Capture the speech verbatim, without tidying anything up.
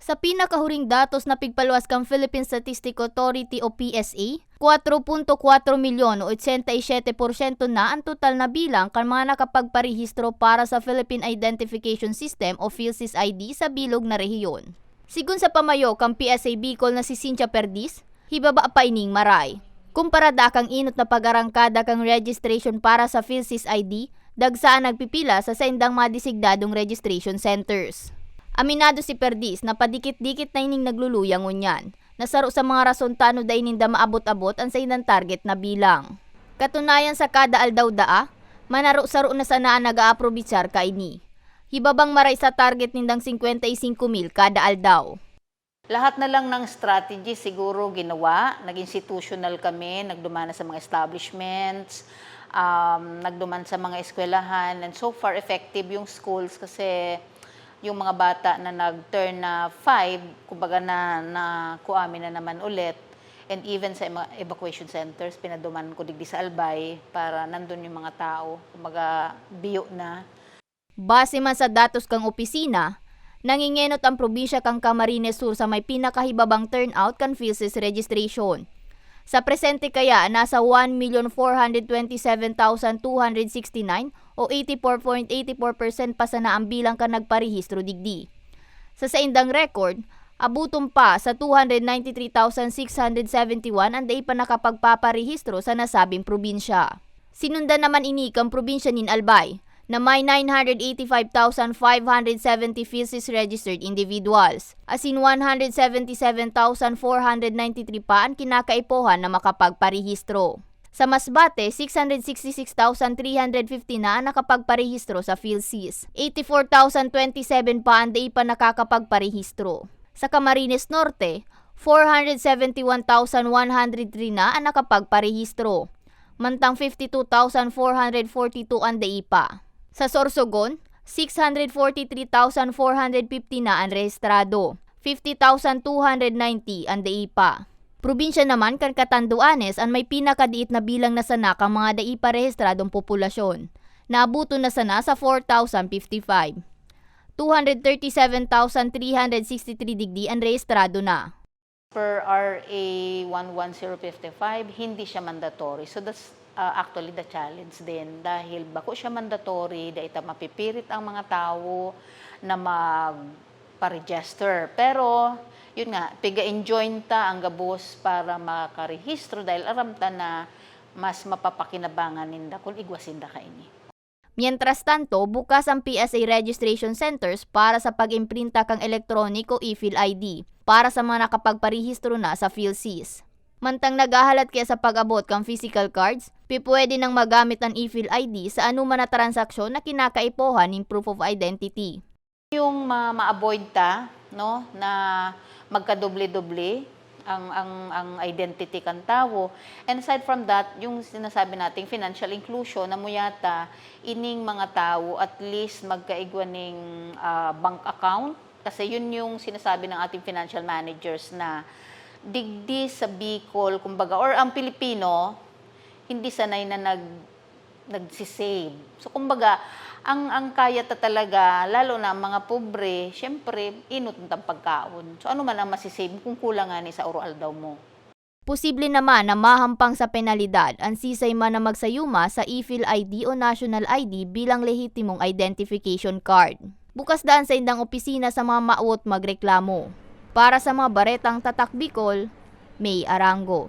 Sa pinakahuring datos na pigpaluwas kan Philippine Statistics Authority o P S A, kwatro punto kwatro milyon o otsenta y siyete porsyento na an total na bilang kan mga nakapagparehistro para sa Philippine Identification System o PhilSys I D sa bilog na rehiyon. Sigon sa pamayo kan P S A Bicol na si Cynthia Perdiz, hibaba pa ining maray. Kumpara dakang inot na pag-arangkada kan registration para sa PhilSys I D, dagsa an nagpipila sa saindang mga designadong registration centers. Aminado si Perdiz na padikit-dikit na ining nagluluya ngunyan, na saro sa mga rason ta ano dai ninda maabot-abot an saindang target na bilang. Katunayan, sa kada aldaw daa, manaro-saro na sana an nag-aaprovechar kaini. Hibabang maray sa target nindang singkwenta y singko mil kada aldaw. Lahat na lang ng strategy siguro ginawa. Nag-institutional kami, nagduman na sa mga establishments, um, nagduman sa mga eskwelahan, and so far effective yung schools kasi yung mga bata na nag-turn na five, kumbaga na, na kuami na naman ulit. And even sa mga evacuation centers, pinaduman ko digdi sa Albay para nandun yung mga tao, kumbaga biyo na. Base man sa datos kan opisina, nangingenot an probinsya kan Camarines Sur sa may pinakahibabang turnout kan PhilSys registration. Sa presente kaya, nasa one million four hundred twenty-seven thousand two hundred sixty-nine o eighty-four point eighty-four percent pa sana an bilang kan nagparehistro digdi. Sa saindang record, abuton pa sa two hundred ninety-three thousand six hundred seventy-one an dai pa nakapagpaparehistro sa nasabing probinsya. Sinundan naman ini kan probinsya nin Albay, na may nine hundred eighty-five thousand five hundred seventy PhilSys registered individuals, asin one hundred seventy-seven thousand four hundred ninety-three pa an kinakaipuhan na makapagparehistro. Sa Masbate, six hundred sixty-six thousand three hundred fifty na an nakapagparehistro sa PhilSys. Eighty-four thousand twenty-seven pa an dai pa nakakapagparehistro. Sa Camarines Norte, four hundred seventy-one thousand one hundred three na an nakapagparehistro, mantang fifty-two thousand four hundred forty-two an dai pa. Sa Sorsogon, six hundred forty-three thousand four hundred fifty na an rehistrado, fifty thousand two hundred ninety an dai pa. Probinsya naman kan Catanduanes an may pinakadiit na bilang na sana kan mga dai pa rehistradong populasyon. Naabuton na sana sa four thousand fifty-five. Two hundred thirty-seven thousand three hundred sixty-three digdi an rehistrado na. Per R A one one zero fifty-five, hindi siya mandatory. So that's, uh, actually the challenge din. Dahil bako siya mandatory, dai ta mapipirit ang mga tawo na magpa-register. Pero, yun nga, piga-enjoin ta ang gabos para makarehistro dahil aram ta na mas mapapakinabangan ninda kun igwa sinda kaini. Mientras tanto, bukas ang P S A registration centers para sa pag-imprinta kan elektroniko e-PhilID para sa mga nakapagparehistro na sa PhilSys. Mantang naghahalat kaya sa pag-abot kan physical cards, pipwede nang magamit an e-PhilID sa anoman na transaksyon na kinakaipuhan nin proof of identity. Yung ma-, ma-avoid ta, no, na magkadoble-doble ang, ang, ang identity kan tawo. And aside from that, yung sinasabi nating financial inclusion, na muyata ining mga tawo at least magkaigwa ning, ah, bank account. Kasi yun yung sinasabi ng ating financial managers na digdi sa Bicol, kumbaga, or ang Pilipino, hindi sanay na nag-, nagsisave. So, kumbaga, ang, ang kaya ta talaga, lalo na ang mga pobre, syempre, inot ang pagkaon. So, ano man ang masisave kung kulang ngani sa oro-aldaw mo? Posible naman na mahampang sa penalidad an sisay man na magsayuma sa e-PhilID o National I D bilang lehitimong identification card. Bukas daa an saindang opisina sa mga mawot magreklamo. Para sa mga baretang Tatak Bicol, May Arango.